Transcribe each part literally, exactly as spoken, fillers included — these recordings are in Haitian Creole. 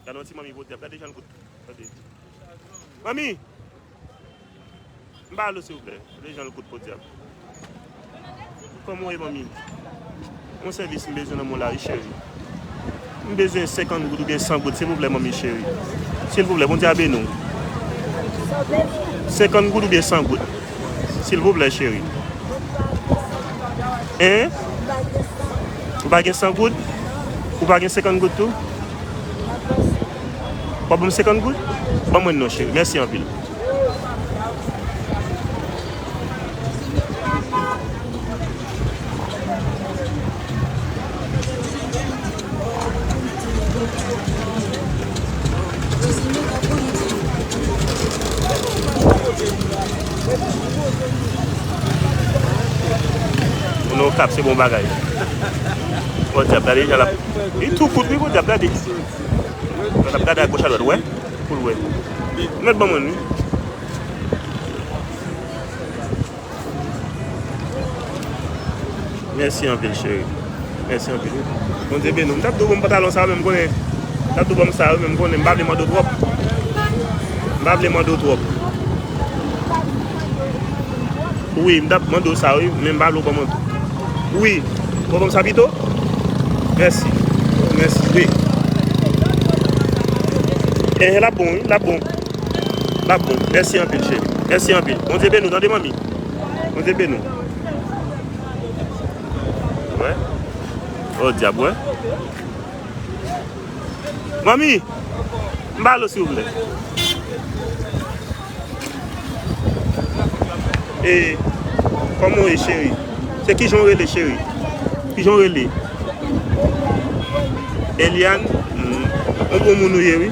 Gade yon ti manmi podyab, gade jan l kout. Gade. Manmi! M ba lo silvouplè. Gade jan l kout podyab. Kòman w ye, manmi? Yon sèvis m bezwen nan men w la wi, cheri. M bezwen senkant goud oubyen san goud, silvouplè, manmi cheri. Silvouplè, Bondye a beni w. Senkant goud oubyen san goud? Silvouplè, cheri. Hein? Ou pa gen san goud? Ou pa gen senkant goud tou? W ap ban m senkant goud? Ban mwen non, cheri. Mèsi anpil. Moun Okap, se bon bagay. Podyab, gade jan l ap, li tou kout wi, podyab, gade. L ap gade agoch adwat, wè, pou l wè. Mèt ban mwen wi. Mèsi anpil, cheri. Mèsi anpil. Bondye beni w. M t ap di w ban m pantalon sa yo, men m konnen. M t ap di w ban m sa yo, men m konnen m pa vle mande w twòp. M pa vle mande w twòp. Wi, m t ap mande w sa, wi, men m pa vle w ban mwen. Wi. W ap ban m sa pito? Mèsi. Mèsi, wi. Eh, l ap bon, wi, l ap bon. L ap bon. Mèsi anpil, cheri. Mèsi anpil. Bondye beni w, tande, manmi. Bondye beni w. Wè. O dyab, wè. Manmi, m ba lo silvouplè. E, kòman w ye, cheri? Se kijan w rele, cheri? Kijan w rele? Eliane? Hmm. Yon bon moun ou ye, wi.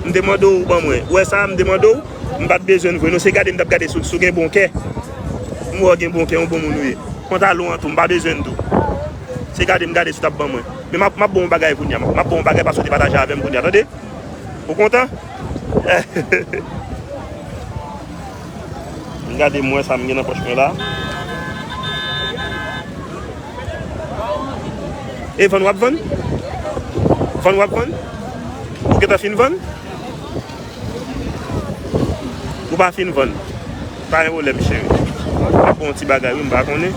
M te mande w, ou ban mwen. Ou wè sa, m te mande w? M pa t bezwen l vre non, se gade m t ap gade si w, si w gen bon kè. M wè w gen bon kè, yon bon moun ou ye. Pantalon an tou, m pa bezwen l tou. Se gade m gade si w t ap ban mwen. Men m ap, m ap ba w yon bagay kounye a. M ap ba w yon bagay paske w te pataje avè m kounye a, tande? Ou kontan? M gade m wè sa m gen nan pòch mwen la. E vann w ap vann? Vann w ap vann? Ou gentan fin vann? Ou pa fin vann. Pa gen pwoblèm, cheri. M ap ba w yon ti bagay, wi, m pa konnen.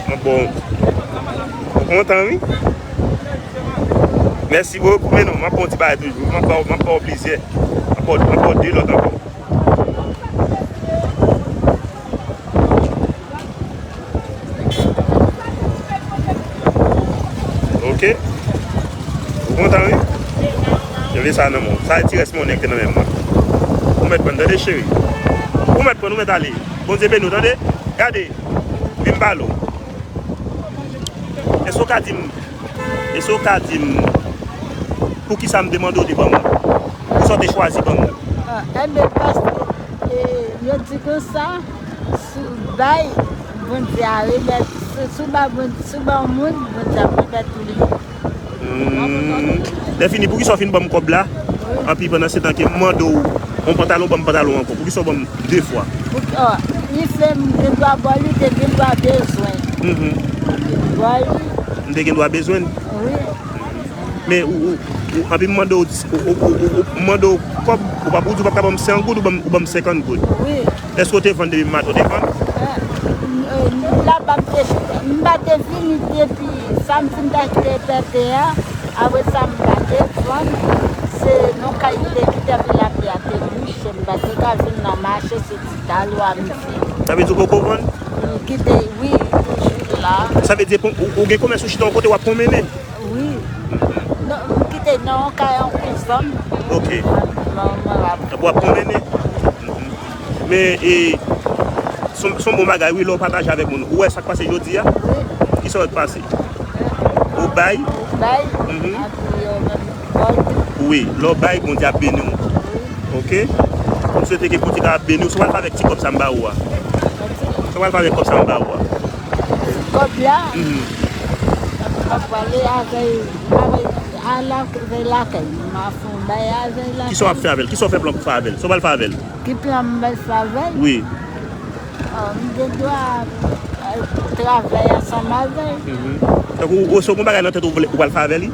M ap ba w. Ou kontan, wi? Mèsi bokou, men non, m ap ba w yon ti bagay toujou. M ap ba w, m ap ba w plizyè. M ap ba w, m ap ba w de lòt ankò. Ok. Ou kontan, wi? Leve sa nan men w. Sa e ti rès monnen ki te nan men mwen. Ou mèt pran, tande, cheri. Ou mèt pran, ou mèt ale. Bondye beni w, tande? Gade. Vin pale w. Èske w ka di m, èske w ka di m poukisa m te mande w te ban m? Poukisa w te chwazi ban m? Ah, enben, paske, eh, yo di konsa, si w bay, Bondye a remèt, si, si w ba Bondye, si w ba yon moun, Bondye ap remèt ou li. Hmm. Lè fini, poukisa w fin ban m kòb la? Wi. Anpi pandan se tan ke m mande w yon pantalon, ban m pantalon ankò. Poukisa w ban m de fwa? Pou, oh, li fè m gen dwa ba w li, te gen dwa bezwen. Mhm. Ba w li. M te gen dwa bezwen l? Wi. Men ou, ou, ou, anpi m mande w, ou, ou, ou, ou, ou mande w kòb, ou pa, ou di w p ap ka ban m san goud, ou ban m, ou ban m senkant goud. Wi. Èske w te vann depi maten, w te vann? Eh, eh, laba m te, m pa te vini depi samdi m t achte pèpè a. Apre sa, m pa te vann. Se nan kay m te kite, epi lapli a te bouche. M pa te ka vin nan mache, se ti talwa m fè. Sa vle di w poko vann? M kite, wi, toujou la. Sa vle di, pon-, ou, ou gen komès ou chita yon kote, w ap pwonmennen? Wi. Non, m kite nan yon kay yon kouzan m. Ok. Mwen, mwen, mwen, w ap. Epi w ap pwonmennen? Mhm. Men, e, se yon, se yon bon bagay, wi, lè w pataje avèk moun. Ou wè sa k pase jodi a? Wi. Kisa w wè k pase? Ou bay? Ou bay, mhm, epi yo menm. Wi, lè w bay, Bondye ap beni w. Wi. Ok? M swete ke Bondye kapab beni w. Sa w pral fè avèk ti kòb sa m ba ou a? Sa w pral fè avèk kòb sa m ba ou a? Kòb la? Mhm. M ap pale avè l, avè l, a la, avè l lakay. M ap fè yon bay avè l lakay. Kisa w ap fè avè l? Kisa w fè plan pou fè avè l? Sa w pral fè avè l? Ki plan m pral fè avè l? Wi. Ah, m gen dwa, eh, travay ansanm avè l. Mhm. Tankou, ou, si w gen bagay nan tèt ou, ou vle, ou pral fè avè li?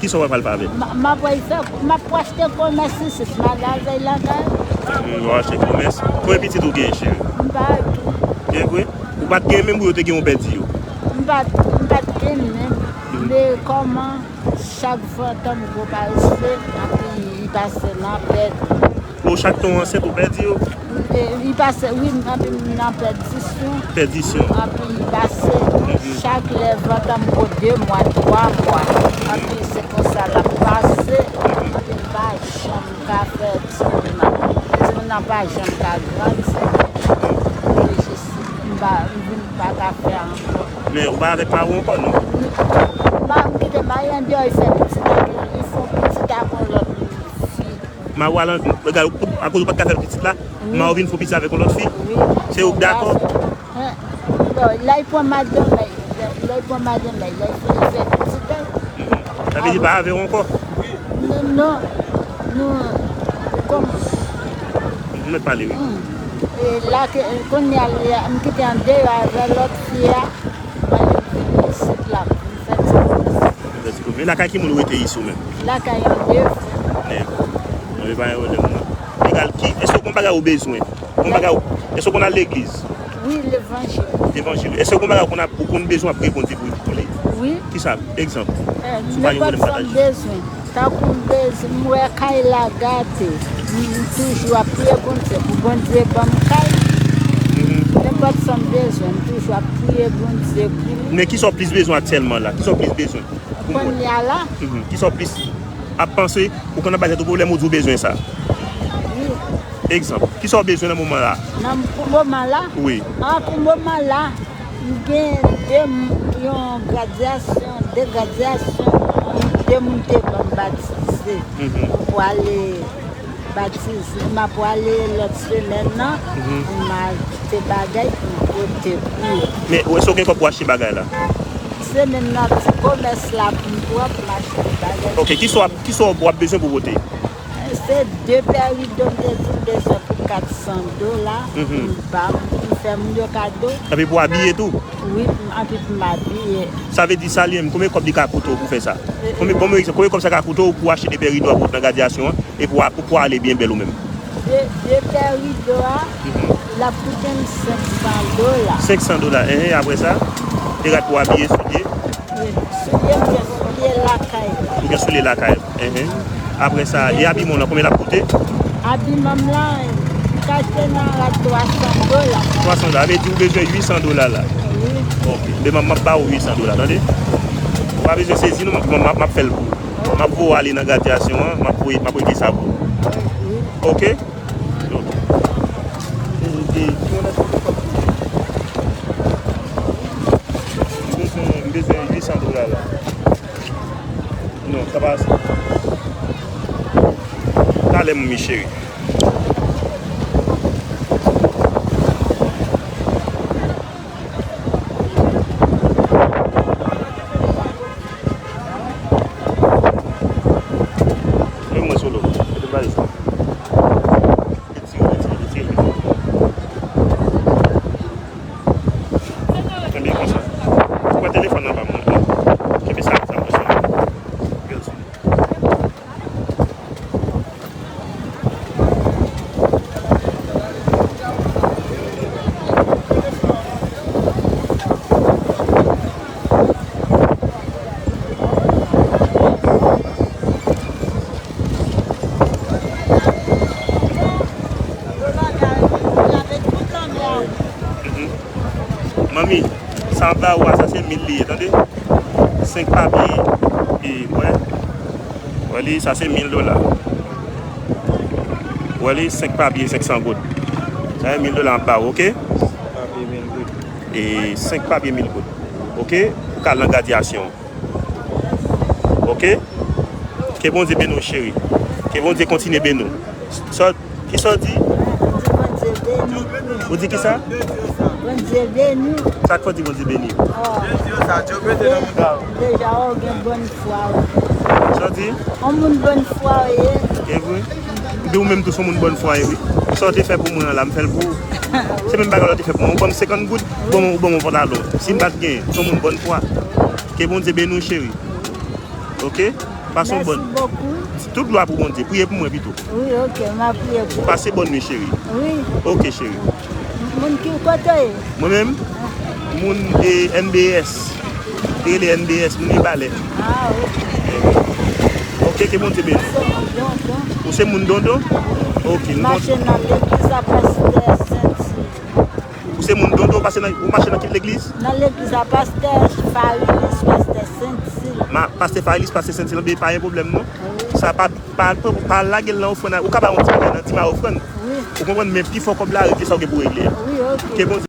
Kisa w pral fè avè l? M ap al fè, m ap achte komès isit, m al avè l lakay. Hmm, w achte komès. Konbyen pitit ou gen, cheri? M pa gen. E vre? Ou pa t gen menm pou yo te gen, ou pèdi yo? M pa t, m pa t gen menm. Men kòman chak fantom gwo parese, epi li pase nan pèdi. O, chak tan w ansent, ou pèdi yo? E, li pase, wi, anpi m nan pèdisyon. Pèdisyon. Anpi li pase, chak lè fantom gwo de mwa, twa mwa. Anpi se konsa l ap pase. Anpi m pa janm ka fè timoun nan. Timoun nan pa janm ka grandi. Se jis, m pa, m vin pa ka fè ankò. Men ou pa avèk mari w ankò, non? M pa, m kite mari an deyò, li fè pitit ak, li fè pitit ak yon lòt fi. Mari w al an, egare, akoz ou pa t ka fè pitit la, mari w vin fè pitit avèk yon lòt fi? Wi. Se ou k dakò? Bon, lè l pran madanm, lè, lè l pran madanm, lè l fè, fè pitit la. Sa vle di pa avè w ankò? Non, non. Nou, kòm... Nou mèt pale, wi. Hmm. E la, ke, kounye a, m kite an deyò avè lòt fi a. Mwen vin isit la pou m fè ti koze. Fè ti koze. Men lakay ki moun ou rete isit ou menm? Lakay yon de frè. Nèg. Mwen pa yon lè moun. Egal ki, èske w konn bagay ou bezwen? Konn bagay ou, èske w konn al legliz? Wi, levanjil. Levanjil. Èske w konn bagay ou konn ap, ou konn bezwen ap priye Bondye pou, pou li? Wi. Kisa? Egzanp. Eh, si w pa gen pwoblèm pataje. Nenpòt sa m bezwen. Tankou m bezwen, m wè kay la gate, m, m toujou ap priye Bondye pou Bondye ban m kay. Nenpòt sa m bezwen, m toujou ap priye Bondye pou li. Men kisa w plis bezwen aktyèlman la? Kisa w plis bezwen? Kounye a la. Mhm. Kisa w plis ap panse? Ou konn ap bay tèt ou pwoblèm, ou di w bezwen sa. Wi. Egzanp, kisa w bezwen nan moman la? Nan, pou moman la? Wi. Ah, pou moman la, m gen de m-, yon gradyasyon, de gradyasyon, de moun te ban m batize. Mhm. Pou ale batize, m ap prale lòt semèn nan, mhm, m achte bagay pou m pote pou yo. Men, ou, èske w gen kòb pou achte bagay la? Semèn nan, ti komès la pou m pran, pou m achte bagay. Ok, kisa w ap, kisa w ap bezwen pou pote? Se de pè rido m te di m bezwen pou kat san dola, mhm, pou m ba m, pou m fè moun yo kado. Epi pou abiye tou? Wi, pou m, epi pou m abiye. Sa vle di sa li menm, konbyen kòb li ka koute w pou fè sa? E, e. Konbyen, bon, egzanp, konbyen kòb sa ka koute w pou achte de pè rido a pou w nan gradyasyon an, epi w a, pou, pou w ale byen bèl ou menm? De, de pè rido a, mhm, l ap koute m senk san dola. Senk san dola, enhen, apre sa, te rad pou w abiye, soulye. Wi, soulye m gen, soulye lakay. Ou gen soulye lakay. Enhen. Apre sa, e abiman w lan, konbyen l ap koute? Abiman m lan, m ka achte nan rad twa san dola. Twa san dola, sa vle di ou bezwen uit san dola la. Wi. Ok. Men m, m ap ba ou uit san dola, tande? Ou pa bezwen sezi non, m, m, m ap fè l pou ou. M ap voye w ale nan gradyasyon an, m ap voye, m ap regle sa pou ou. Wi. Ok? Ok. E, e, m bezwen, m bezwen uit san dola la. Non, sa pa ase. Talè, manmi cheri. Leve mwen sou lo. Mete valiz la. Retire, retire, retire. Kenbe konsa. Pran telefòn nan ba mwen. Kenbe sa, sa, sa. Gad sou li. Mhm. Manmi, sa m ba ou a, sa se mil li ye, tande? Senk papye, e, wè. Wè li, sa se mil dola. Wè li, senk papye, senk san goud. Sa se mil dola m ap ba ou, ok? Papye mil goud. E senk papye mil goud. Ok? Pou ka al nan gradyasyon. Ok? Ke Bondye beni w, cheri. Ke Bondye kontinye beni w. Sa, kisa w di? Di Bondye beni w. Ou di kisa? Bondye beni w. Sa k fè w di Bondye beni w? Oh. Deja, w gen bòn fwa, wi. Sa w di? Yon moun bòn fwa w ye. E vre? Epi ou menm tou, se yon moun bòn fwa, e wi. Sa w te fè pou mwen an la, m fè l pou ou. Se menm bagay la w te fè pou mwen. Ou ban m senkant goud, ou ban m, ou ban m yon pantalon. Si m pa t genyen, se yon moun bòn fwa. Ke Bondye beni w, cheri. Ok? Pase yon bòn. Tout glwa pou Bondye. Priye pou mwen pito. Wi, ok, m a priye pou ou. Pase bòn nwi, cheri. Wi. Ok, cheri. Moun ki kote w ye? Mwen menm, moun e, N B S. Te rele N B S, moun Mibalè. Ah, ok. Ok, ke Bondye beni. Se moun Dondon. Ou se moun Dondon? Ok, nou kontan. Mache nan legliz a pastè Sent Sil. Ou se moun Dondon, ou pase nan, ou mache nan ki legliz? Nan legliz a pastè Farilis, pastè Sent Sil. Ma, pastè Farilis, pastè Sent Sil, anben pa gen pwoblèm non. Wi. Sa pa, pa, pa, pa lage l nan ofrann, ou ka ba yon ti bagay nan ti ma ofrann. Wi. Ou konprann, men pi fò kòb la regle sa ou gen pou regle a. Wi, ok. Ke Bondye